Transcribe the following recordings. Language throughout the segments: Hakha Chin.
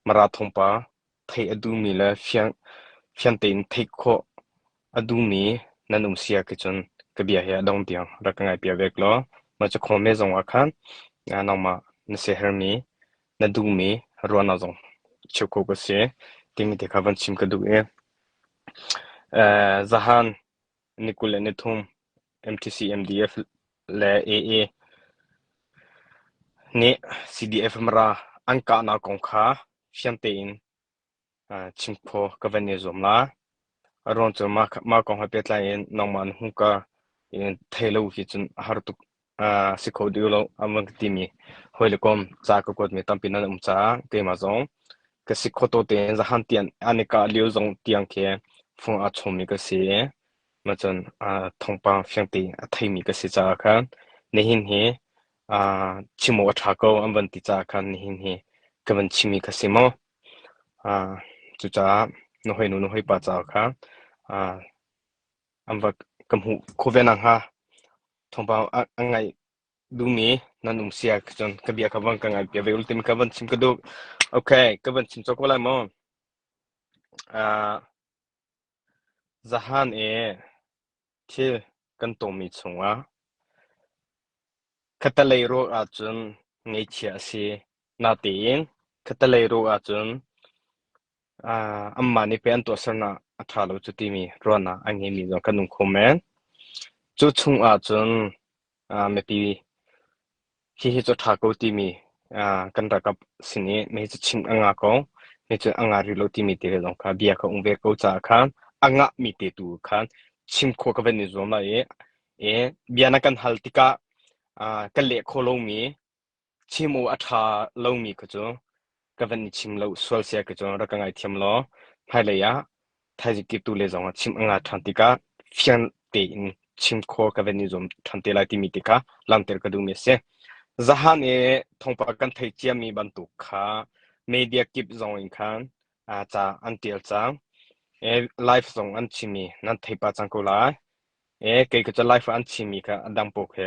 Mara thawngpang theih a duhmi le fiang tein theih khawh a duhmi nan um si ahcun ka bia hi a dong tiang rak ka ngaihpiak ve law mah cu khuame zong ah khan nangmah na siaherhmi na duhmi ruahnak zong cheu kho ka si timi te kha van chim ka duh i zahan ni 23 MTC MDF le AA nih CDF Mara an kahnak kong kha fiang tein chim kho ka van i zuam la. A ruang cu mah kong he pehtlai in nangmah na hmuka in thei lo hi cun a har tuk si kho dih lo an van ka timi hawi le kom ca ka kuatmi tampi nan um caah keimah zong ka si kho to tein zahan tiang an i kah lio zong tiang khi phung aa chawmmi ka si i Macun thawngpang fiang tein a theimi ka si caah khan nihin hi chim awk a ṭha ko an van ti caah khan nihin hi ka van chimmi kha si maw? Cucaah na hawinu na hawipa caah khan an va ka hmuh khawh ve nakhnga thawngpang a ngaih duhmi nan um si ahcun ka bia kha van ka ngaihpiak ve u timi kha van chim ka duh. Okay, ka van chim cawk ko lai maw? Zahan i thil kan tuahmi chungah khattelei ruak ahcun ngaihchia a si. Natein khattelei ruak ahcun anmah nih pei an tuahsernak a ṭha lo cu timi ruahnak a ngeimi zong kan um kho men. Cu chungah cun mipi Hihi cu a ṭha ko timi kan ralkap sin i mei cu chim a ngah ko, mei cu a ngah rih lo timi te zong kha bia kha um ve ko caah khan a ngahmi te tu khan chim khawh ka van i zuam lai i bia na kan hal tikah ka leh khawh lomi chim awk a ṭha lomi kha cu ka van i chim lo sual sia ka cu rak ka ngaithiam law hmailei ah thaizing kiptu le zong ah chim a ngah ṭhan tikah fiang tein chim khawh ka van i zuam ṭhan te lai timi te kha langhter ka duhmi a si. Zahan i thawngpang kan theih ciami bantuk kha media kip zong in khan ca an ṭial cang. Live zong an chim i nan thei pah cang ko lai. Kei ka cu live an chimmi kha a dang paoh khi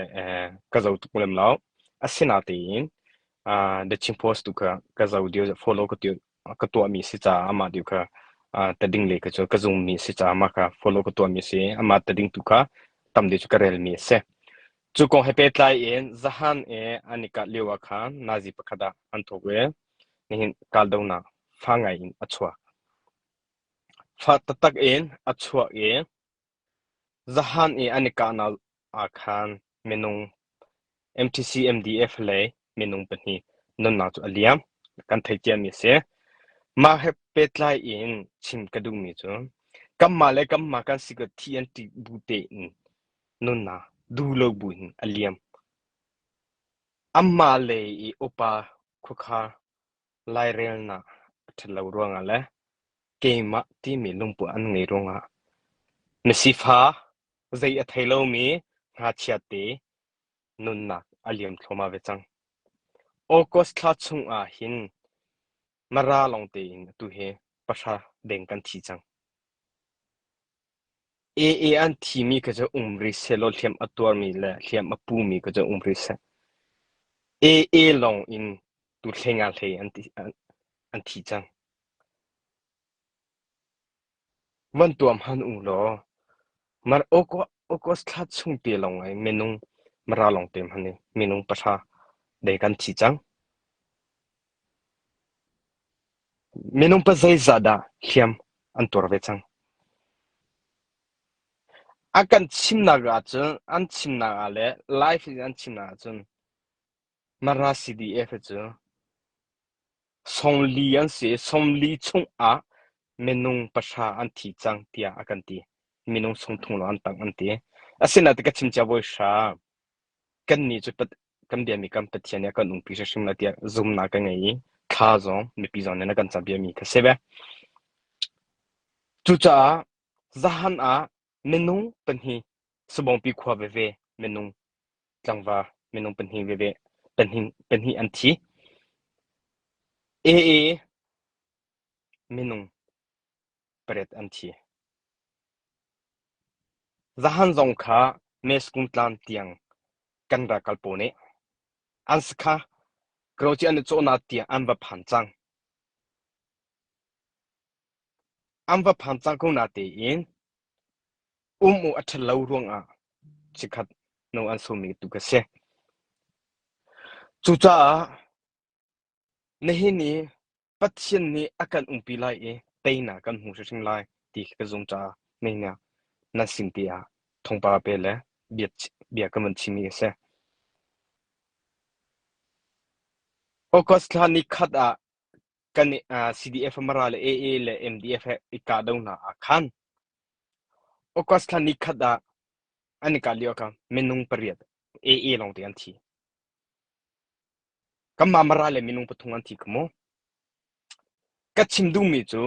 ka zoh tuk lem lo. Asinain The Chin Post tu kha ka zoh deuh, follow ka ka tuahmi si caah amah deuh kha tading lei kha cu ka zummi si caah amah kha follow ka tuahmi si. Amah tading tu kha tam deuh cu ka relmi a si. Cu kong he pehtlai in zahan i an i kah lio ah khan nazi pakhat ah an thawk i nihin kahdohnak fa ngai in a chuak. Fa taktak in a chuak i Zahan i an i kahnak ah khan minung MTC-MDF lei minung pahnih nunnak cu a liam. Kan theih ciami a si. Mah he pehtlai in chim ka duhmi cu kanmah le kanmah kan si ko thi an ṭih bu tein nunnak duh lo bu in a liam. Anmah lei i upa khuakhar lairelnak a ṭhat lo ruangah le keimah timi lungput an ngei ruangah misifa zei a thei lomi ngakchia te nunnak a liam thluahmah ve cang. August thla chung ah hin Mara lawng tein atu hi pahra deng kan thi cang. AA an thimi kha cu um rih sehlaw hliam a tuarmi le hliam a pumi kha cu um rih seh. AA lawng in tu hlei nga hlei an thi cang. Van tuam han u law mar August thla chung te lawng ai minung mara lawng te hman i minung pahra dei kan thi cang. Minung pa zeizah dah hliam an tuar ve cang. A kan chimnak ahcun an chimnak ah le live in an chimnak ahcun Mara CDF cu sawmli an si i sawmli chungah minung pahra an thi cang tiah a kan ti. Minung sawmthum lawng an tang an ti. Asinain ka chim cia bawi hra kannih cu kan biami kan Pathian nih a kan umpi hrimhrim lai tiah zumhnak ka ngei i thla zong mipi zong nih na kan campiakmi kha si ve. Cucaah zahan ah minung pahnih Sabawngpi khua veve minung tlangva minung pahnih veve pahnih pahnih an thi. AA minung pariat an thi. Zahan zong kha Meskung tlang tiang kan ral kal pawl nih an sakha. Kro-ci an i cawhnak tiang an va phan cang. An va phan cang ko natein um u a ṭhat lo ruangah chikkhat no an sawmmi tu ka si. Cucaah nihin i Pathian nih a kan umpi lai i teinak kan hmu hrimhrim lai ti khi ka zum caah nihin ah nan sin te ah thawngpang pe le bia, bia ka van chimmi a si. August thla ni khat ah kan uh, CDF Mara le AA le MDF he i kahdohnak ah khan August thla ni khat ah an i kah lio khan minung pariat AA lawng te an thi. Kanmah Mara le minung pathum an thi kha mu. Ka chim duhmi cu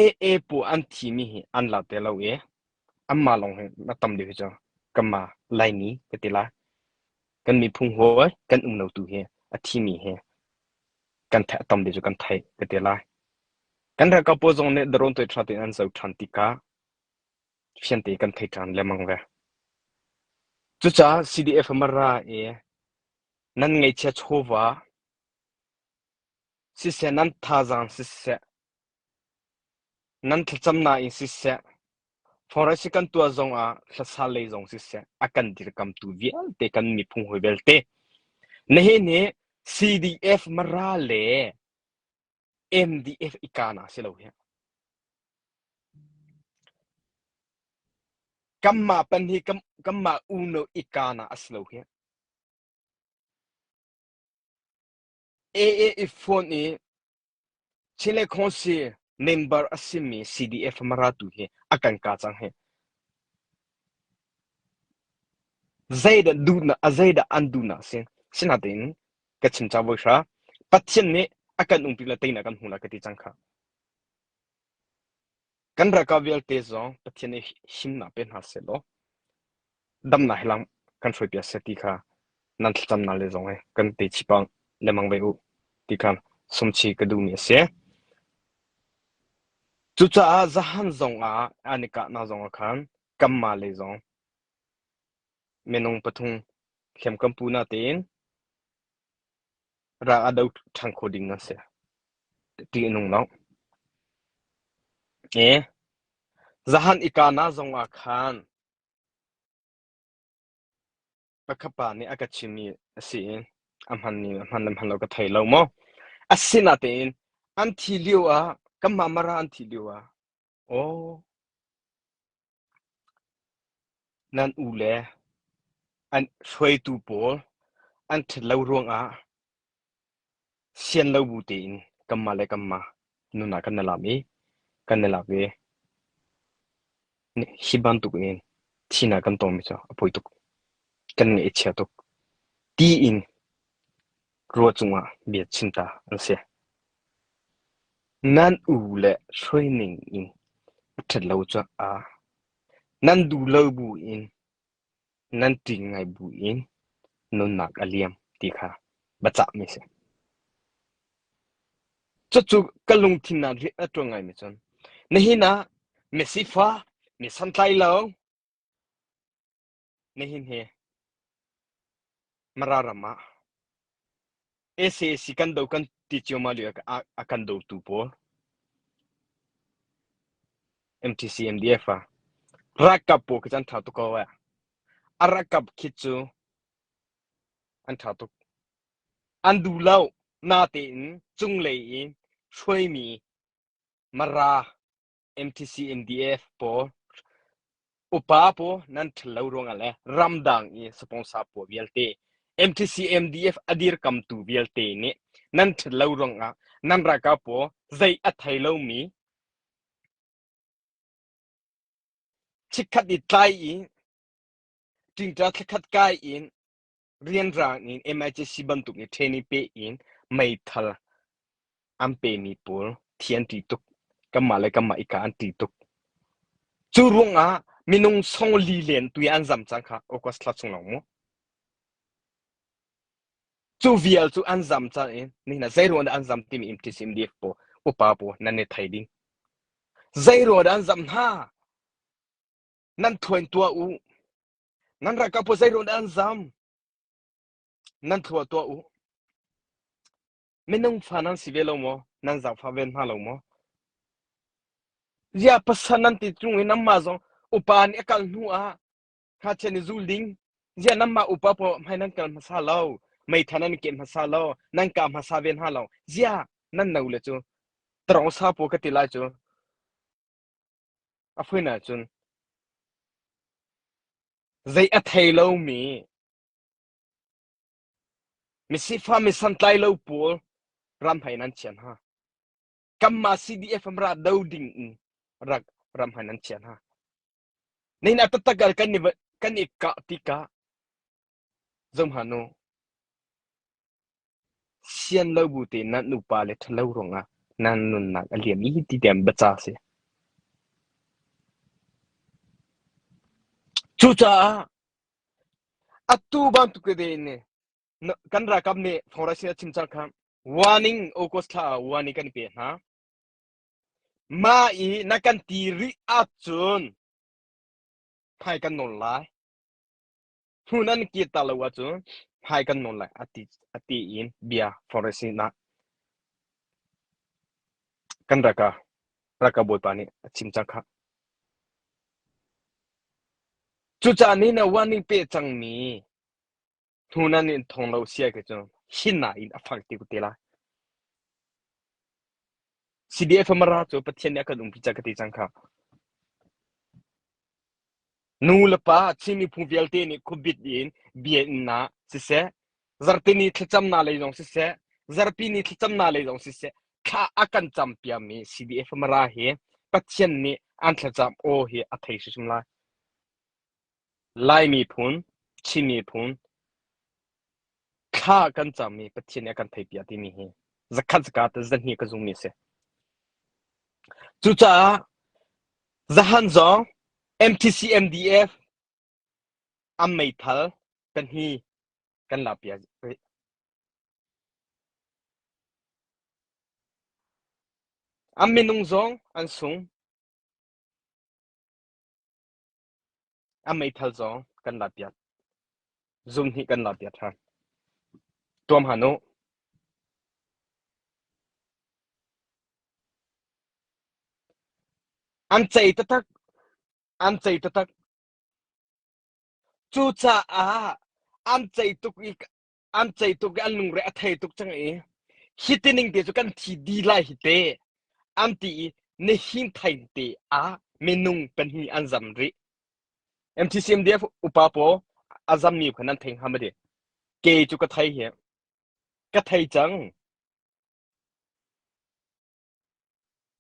AA pu an thimi hi an la te lo i anmah lawng hi a tam deuh hi cu kanmah Laimi ka ti lai. Kan miphung hawi kan um lo tu hi a thimi hi kan theih a tam deuh cu kan theih ka ti lai. Kan ralkap pawl zong nih drone toi ṭha tein an zoh ṭhan tikah fiante kan thei ṭhan lengmang ve. Cucaah CDF Mara i nan ngeihchia chawva siseh nan thazaang siseh nan thlacamnak in siseh forest kan tuah zongah hlasa lei zong siseh a kan dirkamtu vialte kan miphung hawi vialte nihin hi CDF Mara le MDF ikana si lo hi kanmah pan hi kanmah uno ikana a si lo hi AA i phone i Chile Council member a simi CDF Mara tu hi a kan ka cang hi. Zeidah duhnak a zeidah an duhnak si sinatein ka chim ca voi hra Pathian nih a kan umpi le teinak kan hmu la ka ti cang kha. Kan ralkap vialte zong Pathian nih himnak pe hna sehlaw damnak he lam kan hruaipiak seh ti kha nan thlacamnak le zong he kan te chih pah lengmang ve u ti kha sumchi ka duhmi a si. Cucaah zahan zong ah an i kahnak zong ah khan kanmah lei zong minung pathum hliam kan pu natein ral a do ṭhan kho ding an si. Ṭih a nung lo. E, zahan i kahnak zong ah khan pakhat pa nih a ka chimmi a si i a hman ning a hman le hman lo ka thei lo maw. Asinatein an thi lio ah kanmah Mara an thi lio ah aw nan u le an hruaitu pawl an ṭhat lo ruangah Sian lo bu tein kanmah le kanmah nun ah kan i lam i kan i lak i hi bantuk in thihnak kan tongmi cu a poi tuk. Kan ngaih a chia tuk. Tiin rua cungah bia chim ta an si. Nan u le hruaining in a ṭhat lo caah nan duh lo bu in Nan ṭing ngai buin nunnak a liam ti kha biacahmi a si. Cucu ka lungthin ah rian a ṭuan ngaimi cun nihin ah misifa, mi santlai lo, nihin hi Mara ram ah SAC kan do kan ti ciammau lio ah a kan dotu pawl MTC MDF ah ralkap pawl khi cu an ṭha tuk ko eh. A ralkap khi cu an ṭha tuk. An duh lo natein cunglei in hruaimi Mara MTC MDF pawl upa pawl nan ṭhal lo ruangah le ramdang i sponsor pawl vialte MTC MDF a dirkamtu vialte nih nan ṭhat lo ruangah nan ralkap pawl zei a thei lomi chikkhat i tlai i ṭingṭa thlakhat kai in rianrang in MIJC bantuk i training pe in meithal an pemi pawl thi an ṭih tuk. Kanmah le kanmah i kah an ṭih tuk. Cu ruangah minung song li len tu i an zam cang kha August thla chung lawng mu. Cu vial cu an zam cang i nihin ah zei ruang dah an zam timi MTC MDF pawl upa pawl nan i thei ding. Zei ruang dah an zam hna? Nan thuan tuah u. Nan ralkap pawl zei ruang dah an zam? Nan thua tuah u. Minung fa nan si ve lo maw? Nan zaangfah ve hna lo maw? Ziah pasal nan ti ṭung i nanmah zong upa nih a kal hnu ah ngakchia nih zul ding. Ziah nanmah upa pawl hmai nan kal hmasa lo, meithal nan i ken hmasa lo, nan kah hmasa ve hna lo. Ziah nan no le cu tarong sa pawl ka ti lai cu. A fuin ahcun zei a thei lomi misifah misantlai lo pawl ram hmai nan chia hna. Kanmah CDF ra do ding in rak ram hmai nan chia hna. Nihin ah taktak kan i kan i kah tikah zohhmanh u. Sian lo bu tein nan nupa le ṭhalo ruangah nan nunnak a liam i ti tiang biaca a si. Cucaah atu bantuk tete in kan ralkap nih thawngrai sin a chim cang kha warning August thla ah warning kan i pe hna. Mah i na kan ti rih ahcun hmai kan nawl lai. Hnu nan kir ta lo ahcun hmai kan nawl lai a ti, a ti in bia forest sinah kan raka raka bawipa nih a chim cang kha. Cucaah ni na warning pe cangmi hnu nan in thong lo sia ke cu hin nain a fak ti ku te lai. CDF Mara cu Pathian nih a kan umpi cang ka ti cang kha. Nu le pa Chin miphun vialte nih khuabit in bia in na siseh, zarhteni thlacamnak lei zong siseh, zarhpi ni thlacamnak lei zong siseh, thla a kan campiami CDF Mara hi Pathian nih an thlacam aw hi a thei hrimhrim lai. Lai miphun, Chin miphun, thla kan cammi Pathian nih a kan theihpiak timi hi zakhat zaka te zahnih ka zummi a si. Cucaah zahan zong MTC MDF an meithal kan hi kan lakpiak rih. An minung zong an sung. A meithal zong kan lakpiak. Zum hnih kan lakpiak ṭhan. Tuam han u. An cei taktak. An cei taktak. Cucaah an cei tuk i an cei tuk i an lungre a thei tuk cang i hi tining te cu kan thi di lai hi te an ti i nihin thain te ah minung pahnih an zam rih. MTCMDF upa paw a zammi kha nan thei hnga ma di? Ke cu ka thei hi. Ka thei cang.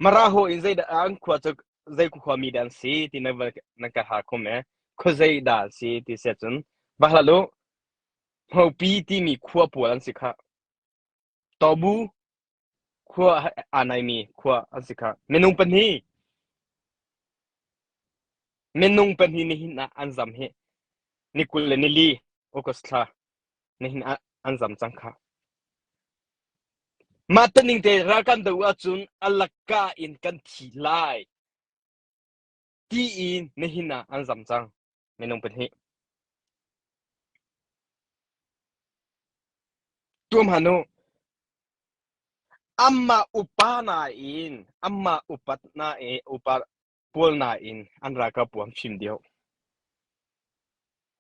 Mara ho in zei dah an khua cu zei khua mi dah an si ti na nan ka hal khom e. Khua zei dah an si ti si ahcun va hlat u. Hmopi timi khua pawl an si khah. Tobu khua aa naimi khua an si khah. Minung pahnih minung pahnih nihin ah an zam hi ni 20 le nili August thla nihin ah an zam cang khah. Mah taning te ral kan do ahcun a lakka in kan thi lai ti in nihin ah an zam cang minung pahnih. Tuam han u. Amah upa nain amah upat na i upa pawl nain an ralkap puam fim deuh.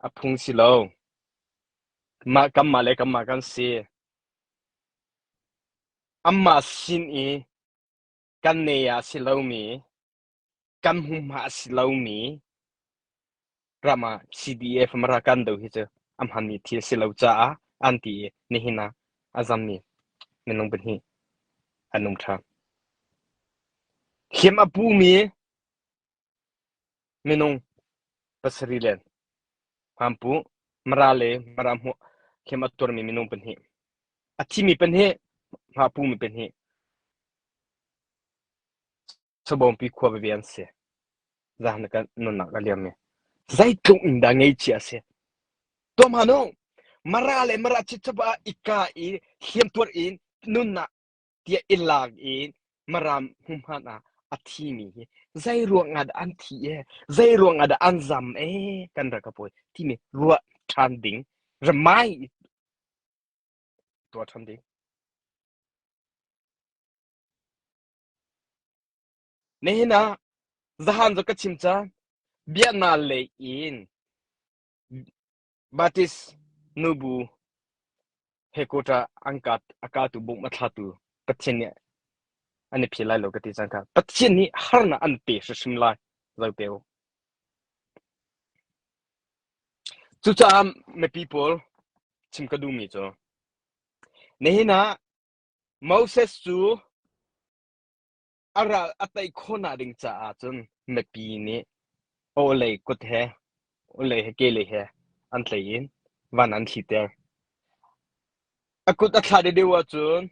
A phung si lo. Mah kanmah le kanmah kan si. Amah sin i kan nei ah si lomi, kan hmuhma a si lomi ram ah CDF Mara kan do hi cu a hmanmi thil si lo caah an ti i nihin ah a zammi minung pahnih an um ṭhan. Hliam a pumi Minung pasarih len Hmampu, Mara le Mara hmuh hliam a tuarmi minung pahnih. A thimi pahnih, hmapumi pahnih. Sabawngpi khua veve an si. Zahan kan nunnak a liam mi. Zeitluk in dah ngeichia a si. Tuam han u. Mara le Mara chitchap ah ika i hliam tuar in nunnak tiah i lak i Maram hmuhman ah a thimi hi zei ruang ah dah an thi e zei ruang ah dah an zam e kan rak ka pawi timi ruah ṭhan ding ramai tuah ṭhan ding. Nihin ah zahan cu ka chim cang. Biaknak lei in Baptist nubu he quota an ka a katu bawm a thlatu Pathian nih an i phil lai lo ka ti cang kha. Pathian nih harnak an pe hrimhrim lai. Zo te u. Cucaah mipi pawl chim ka duhmi cu nihin ah Moses cu a ral a tei khawhnak ding caah cun mipi nih awlei kut he awlei he kelei he an tlei in van an thliter. A kut a thlah deuhdeuh ahcun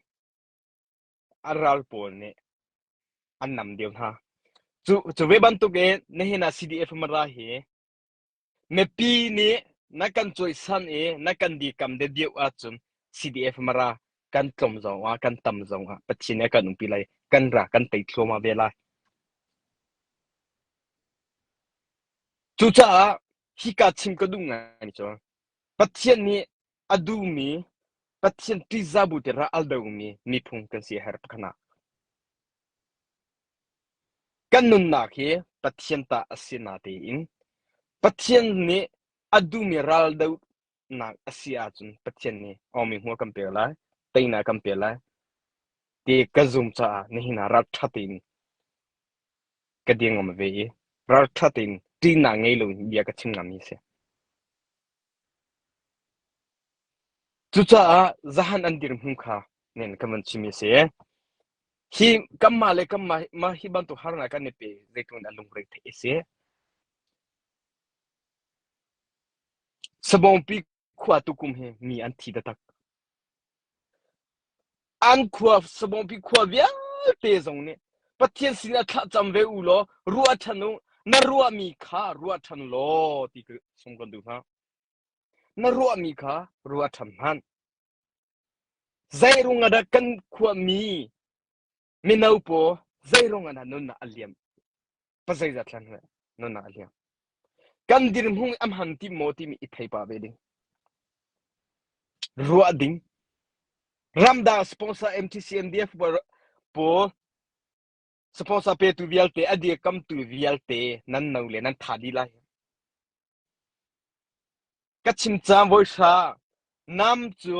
a ral pawl nih an nam deuh hna. Cu, cu ve bantukin nihin ah CDF Mara hi Mipi nih na kan cawisan i na kan dikam deuh ahcun CDF Mara kan tlawm zong ah kan tam zong ah Pathian nih a kan umpi lai kan ra kan tei thluahmah ve lai. Cucaah hika chim ka duh ngai cu Pathian nih a duhmi Pathian ṭihzah bu te ra al domi miphun kan si a herh pakhat ah. Kan nunnak hi Pathian ta a si natein Pathian nih a duhmi raldohnak a si ahcun Pathian nih awmi hmuh a kan pek lai, teinak a kan pek lai ti ka zum caah nihin ah ralṭha tein ka dir ngam ve i ralṭha tein ṭihnak ngei loin bia ka chim ngammi a si. Cucaah zahan an dirhmun kha nen ka van chim i a si. Hi kanmah le kanmah mah hi bantuk harnak kan i pe zeitluk in a lungre theih a si. Sabawngpi khua tukum hi mi an thi taktak. An khua Sabawngpi khua vialte zong nih Pathian sinah thlacam ve u law ruah ṭhan u na ruahmi kha ruah ṭhan law ti ka sung kan duh hna. Na ruahmi kha ruah ṭhan hmanh. Zeirung ah dah kan khuami mino pawl zeirung ah dah nunnak a liam? Pazeizat hlan hme nunnak a liam. Kan dirhmun a hman ti maw timi i thei pah ve ding. Ruah ding. Ramdang sponsor MTC MDF pawl sponsor petu vialte a dirkamtu vialte nan no le nan tha dih lai. Ka chim cang voihra nam cu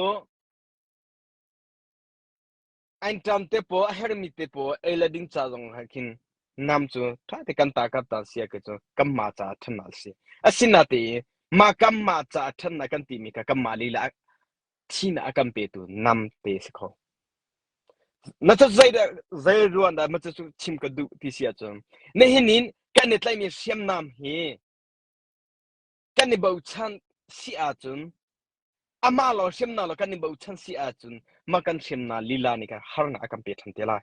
anṭam te pawl a hermi te pawl ei le ding ca zong ah khin nam cu ṭha te kan ta kan ta sia ke cu kanmah caah ṭhatnak a si. Asinatein mah kanmah caah ṭhatnak kan timi kha kanmah lila thihnak a kan petu nam te si kho. Na cu zei zei ruang dah ma cu chim ka duh ti si ahcun nihin in kan i tlaihmi hriamnam hi kan i bochan si ahcun amah lawng hriamnam lawng kan i bochan si ahcun mah kan hriamnam lila nih khan harnak a kan pe ṭhan te lai.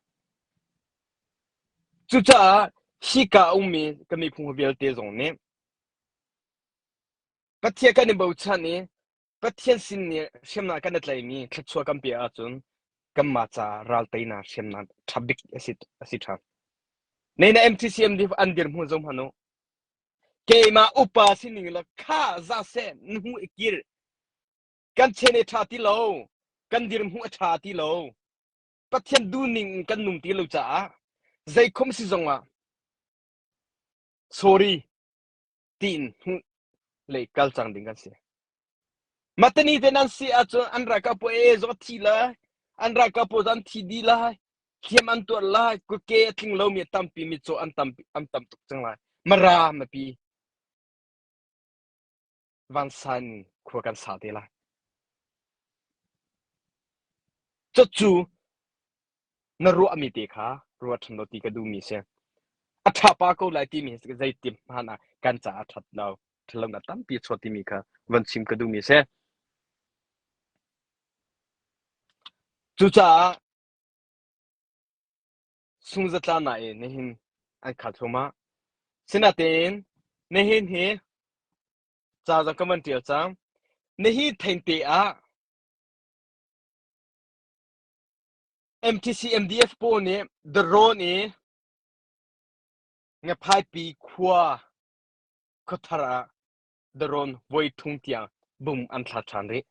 Cucaah hika a ummi ka miphun vialte zong nih Pathian kan i bochan i Pathian sin nih hriamnam kan i tlaihmi thluachuah kan pek ahcun kanmah caah ral teinak hriamnam ṭha bik a si, a si ṭhan. Nei na MTCMD an dirhmun zoh hmanh u. Keimah upa sining le kha za seh na hmu i kir. Kan chen i ṭha ti lo. Kan dirhmun a ṭha ti lo. Pathian duhning in kan nung ti lo caah zeikhom si zongah sorry tiin hmuh lei kal cang ding kan si. Matani te nan si ahcun an ralkap pawl ee zong a thi lai. An ralkap pawl an thi dih lai. Hliam an tuar lai. Kutke a tling lomi a tampi mitcaw an tam an tam tuk cang lai. Mara mipi vansan khua kan sa te lai. Cucu na ruahmi te kha ruah ṭhan lo ti ka duhmi si. A ṭha pa ko lai timi hi zeitim hmanh ah kan caah a ṭhat lo. Ṭhatlonak tampi a chuah timi kha van chim ka duhmi si. Cucaah sungzatlanak in nihin an khat thluahmah. Sinatein nihin hi ca zong ka van ṭial cang. Nihi thengte ah MTC MDF pawl nih drone i Ngaphaipi khua khuathar ah drone voi thum tiang bum an thla ṭhan rih.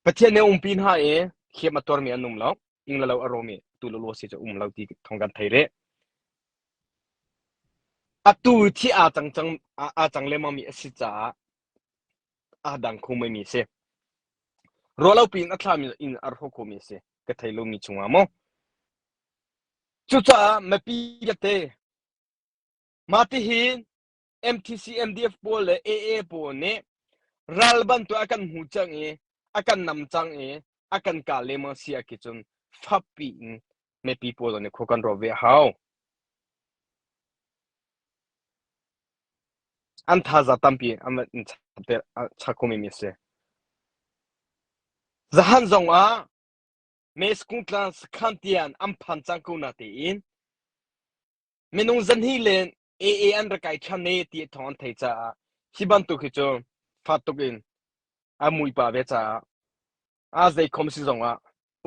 Pathian nih a umpi hna i hliam a tuarmi an um lo, ing le lo a rawmi. tu lawlaw si cu um lo ti thong kan thei rih. Atu thi aa cang cang aa cang lengmang mi a si caah aa dang kho mi si. Ruahlo piin a thlami inn a hrawk khomi a si. Ka thei lomi chungah maw. Cucaah mipi vialte mah tihin MTC MDF pawl le AA pawl nih ral bantuk a kan hmu cang i a kan nam cang i a kan kah lengmang si ah cun fakpi in mipi pawl nih khua kan ruah ve a hau. An thazaang tampi an van chak khomi mi a si. Zahan zong ah Meskungtlang sakhan tian an phan cang ko na tein minung zanhi len AA an rak kai ṭhan e ti thawng an thei caah hi bantuk hi cu fat tuk in a muipa ve caah a zei khom si zong ah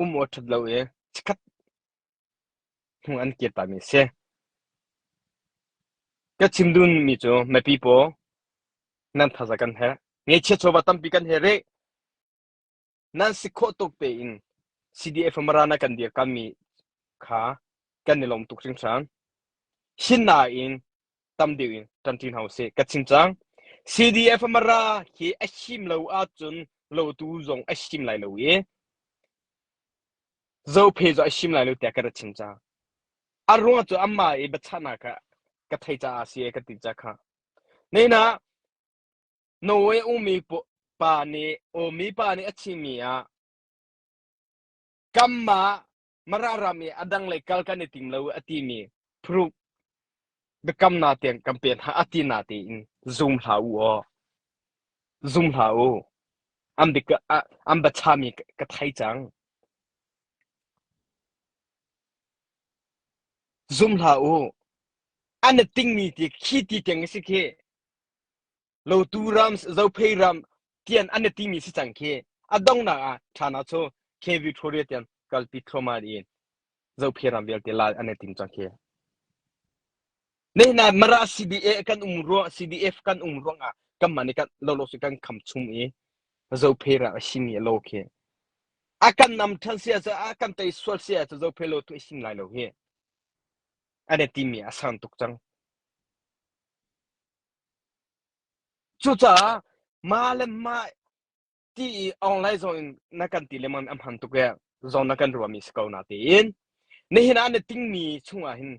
um aw ṭhat lo i chikkhat hnu an kir tami a si. Ka chim duhmi cu mipi pawl nan thaza kan herh. Ngeichia chawva tampi kan herh rih. Nan si khawh tuk tein CDF Mara na kan dirkammi kha kan i lawm tuk hringhran. Sinain tam deuh in ṭanṭi hna usih. Ka chim cang. CDF Mara hi a him lo ahcun lotu zong a him lai lo i Zophe cu a him lai lo tiah ka ra chim cang. A ruang cu amah i biachahnak kha ka thei caah a si e ka ti ca kha. Nina Norway ummi pa nih ummi pa nih a chimmi ah kanmah Mara ram i a dang lei kal kan i tim lo a timi proof biakamnak tiang kan pe hna a ti na tein zum hlah u aw. Zum hlah u. An bik an biachami ka thei cang. Zum hlah u. An i tingmi ti khi ti tiang a si khi. Lotu ram, Zophei ram tian an i timi si cang khi. A donghnak ah ṭhana cu K Victoria tiang kalpi thluahmah in Zophei ram vialte la an i tim cang khi. Nehna Mara CDA kan um ruang CDF kan um ruangah kanmah nih kan lolo si kan kham chung i Zophei ram a simi a lo khi. A kan nam ṭhan sia cu a kan tei sual sia cu Zophei lo tu a sim lai lo hi. An i timi a sang tuk cang. Cucaah mah le mah ti i online zong in na kan ti lengmang a hman tuk e zong na kan ruahmi si ko na tiin nihin ah na tingmi chungah hin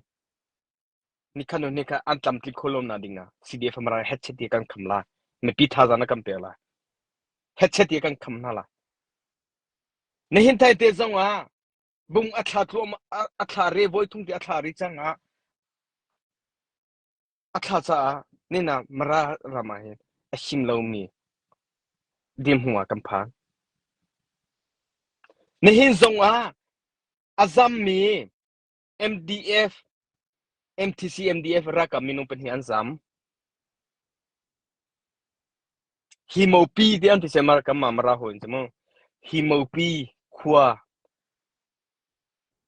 nikhat hnu nikhat an tlamtling kho lo na ding ah CDF mara headset ti kan kham la mipi thazaang na kan pek la headset ti kan kham hna la nihin thai te zong ah bung a thla tluam a thla re voi thung ti a thla ri cang ah A thla caah nina Mara ram ah hin a him lomi dirhmun ah kan phan. Nihin zong ah a zammi MDF, MTC MDF ralkap minung pahnih an zam. Himopi ti an ti se mar kan mah Mara hawi in si mu. Himopi khua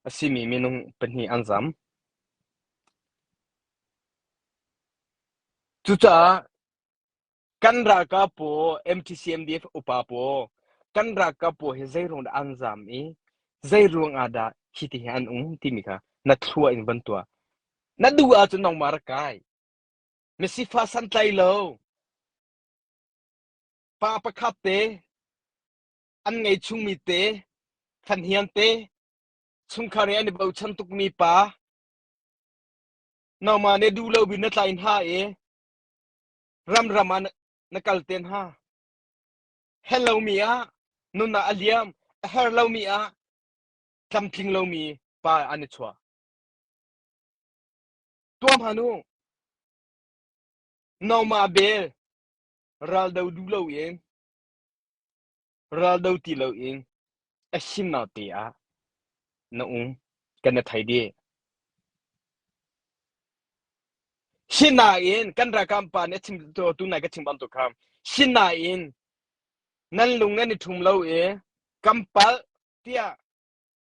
a simi minung pahnih an zam. Cucaah kan ralkap pawl MTCMDF upa pawl kan ralkap pawl hi zeiruang dah an zam i zeiruang ah dah hi ti hi an um timi kha na thlua in van tuah. Na duh ahcun nangmah rak kai. Misifa santlai lo. Pa pakhat te an ngei chungmi te fahniang te chungkhar he an i bochan tukmi pa nangmah nih duh lo bin na tlai hna i ramram ah na kal te hna hel lomi ah nunnak a liam a her lomi ah tlamtling lomi pa an i chuah tuam han u nangmah bel raldo duh lo in Raldo ti loin a himnak te ah na um kan i thei dih. Sinain kan ralkap pa nih a chim tunai ka chim bantuk kha sinain nan lung nan i ṭhum lo i kan palh tiah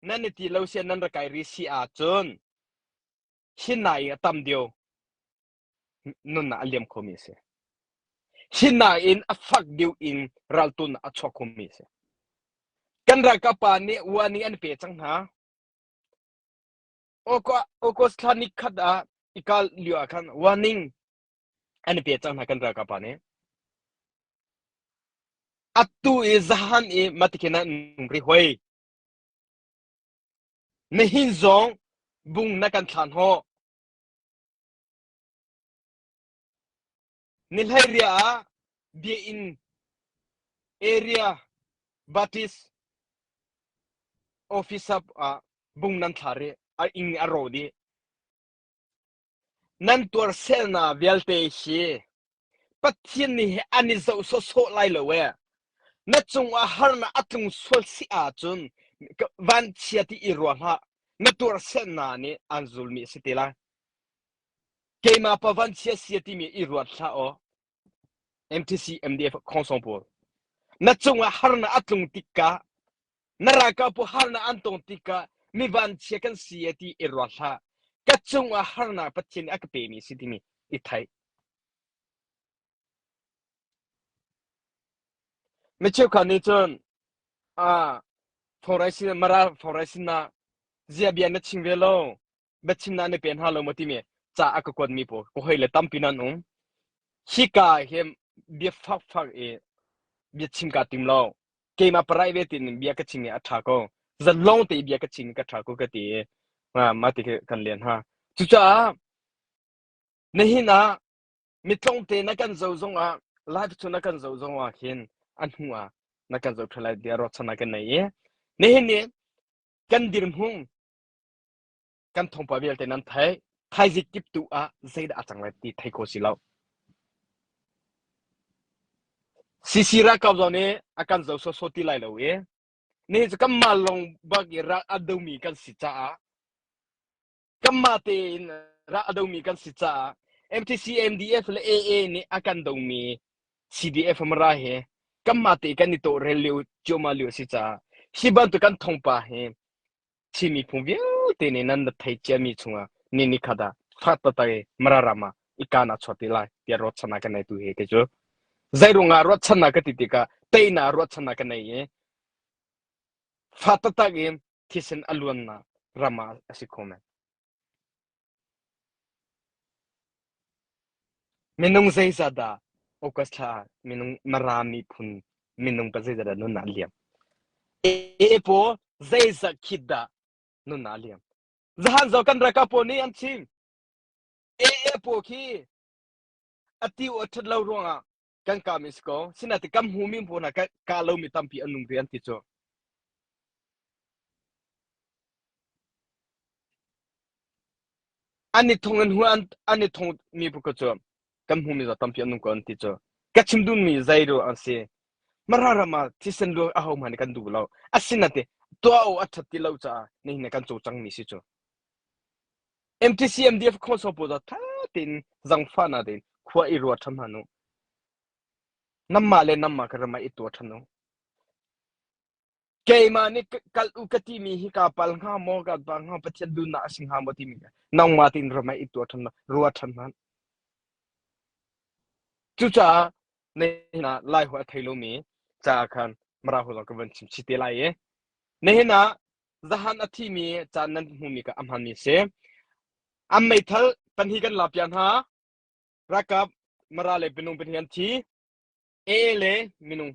nan i ti lo sia nan rak kai ri si ahcun sinain a tam deuh nunnak a liam khomi a si. Sinain a fak deuh in raltunnak a chuak khomi a si. Kan ralkap pa nih warning an pe cang hna. August thla ni khat ah i kal lio ah khan warning an i pe cang hna kan ralkap pa nih. Atu i zahan i matikhin ah nung ri hoi. Nihin zong bung na kan thlan hawh. Ni hlei ah Biakinn Area Baptist Officer ah bung nan thla rih. A inn a ro dih. Nan tuarselnak vialte hi Pathian nih an i zoh sawhsawh lai lo ee. Na cungah harnak a tlung sual si ahcun vanchia ti i ruah hlah. Na tuarselnak nih aan zulmi a si te lai. Keimah pa vanchia si a timi i ruat hlah aw. MTC MDF khongsong pawl. Na cungah harnak a tlung tikah na ralkap pawl harnak an tong tikah mi vanchia kan si e ti i ruat hlah. Ka cungah harnak Pathian nih a ka pemi si timi i theih. Mi cheukhat nih cun ah Forai sin Mara Forai sinah zia bia na chim ve lo biachimnak na pe hna lo maw timi ca a ka kuatmi pawl ka hoi le tampi nan um. Hika hi bia fakfak i bia chim kaa tim lo. Keimah private in bia ka chim i a ṭha ko. Zalong te i bia ka chim i ka ṭha ko ka ti i mah ti khi kan len ha. Cucaah nihin ah mitlong te na kan zoh zongah live cu na kan zoh zongah hin a hnu ah na kan zoh ṭha lai tiah ruahchannak kan nei i nihin ni kan dirhmun kan thawngpa vialte nan theih thaizing kip tu ah zeidah a cang lai ti thei kho si lo CC ralkap zong nih a kan zo sawsawh ti lai lo i nihin cu kanmah lawng bak i ral a domi kan si caah kanmah tein ral a domi kan si caah MTC MDF le AA nih a kan domi CDF Mara he kanmah te kan i tawhrel lio ciammam lio a si caah hi bantuk kan thawngpa hi Chin miphun vialte nih nan thei ciami chungah ni ni khat ah fat taktak i Mara ram ah i kaan ah chuak ti lai tiah ruahchannak ka nei tu hi kei cu zeirungah ruahchannak ka ti tikah teinak ruahchannak ka nei i fa taktak in thisen a luannak ram ah a si kho men. Minung zeizat dah August thla ah minung Mara miphun minung pa zeizat dah nunnak a liam? E paw zeizat khit dah nunnak a liam? Zahan zo kan ralkap pawl nih an chim. E paw khi a tiu a ṭhat lo ruangah kan kah mi si ko. Sinain kan hmumi pawl hna kah lomi tampi an nung ve an ti cu. An i thong in hu an i thong mi bu cu kan hmumi zaw tampi an nung ko an ti cu. Ka chim duhmi zei ru an si. Mara ram ah thisen lu aho hmanh kan duh lo. Asinate tuah o a ṭhat ti lo caah nihin kan cawlcang mi si cu. MTC MDF khawsawh pawl ṭha tein zangfahnak tein khua i ruat ṭhan hna u. Nanmah le nanmah ka ram ah i tuah ṭhan u. Keimah nih kal u ka timi hi kaa pal hnga maw, kaa pal hnga Pathian duhnak a si hnga maw timi nangmah tein ram ah i tuah ṭhan ruat ṭhan hmanh. Cucaah nihin ah Laiholh a thei lomi caah khan Mara holh zong ka van chim chih te lai i nihin ah Zahan a thimi caan nan hmuhmi kha a hmaanmi a si. An meithal pahnih kan lak piak hna. Ralkap Mara le minung pahnih an thi. AA le minung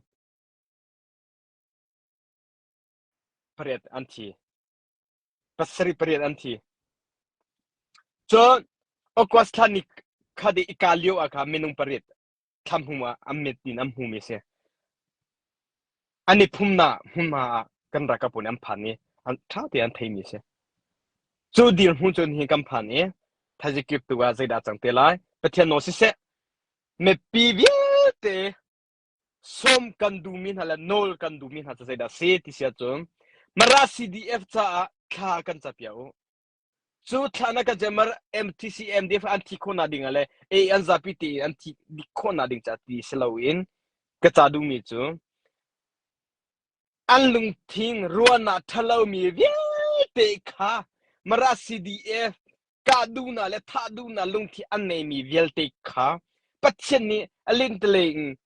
pariat an thi. Pasarih pariat an thi. Cun August thla ni kha i ka lio ah kha minung pariat thlam ah an mit in an hmumi a si. An i phumnak hmunhma ah kan ralkap pawl nih an phan i an ṭha tein an theimi a si. Cu dirhmun cun hi kan phan i thaizikip tu ah zeidah cang te lai Pathian nawl siseh mipi vialte sawm kan duhmi hna le nawl kan duhmi hna cu zeidah si ti si ahcun Mara CDF caah thla kan capiak u. Cu thla na kan cemar MTC MDF an thi khawhnak ding ah le A an zapi tein an thi khawhnak ding ca ti si loin ka ca duhmi cu an lungthin ruahnak ṭhalomi vialte kha Mara CDF kah duhnak le thah duhnak lungthin an neimi vialte kha Pathian nih a lentele in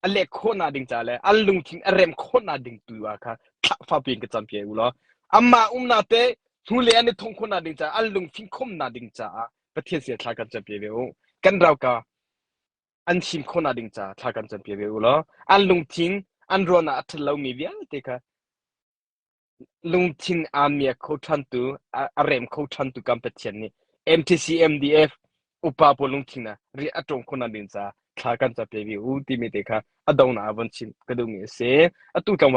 a lek khawhnak ding ca le an lungthin a rem khawhnak ding tu ah kha thlahfa piin ka campiak u law amah umnak te Hnulei an i thongh khawhnak ding caah an lungfim khawmnak ding caah Pathian sin thla kan campi ve u. Kan rauka an him khawhnak ding caah thla kan campi ve u law an lungthin an ruahnak a ṭhat lomi vialte kha lungthin aa miak kho ṭhantu a rem kho ṭhantu kan Pathian nih MTC MDF upa pawl lungthin ah rian a ṭuan khawhnak ding caah thla kan campi ve u timi te kha a donghnak ah von chim ka duhmi a si. Atu tlangval.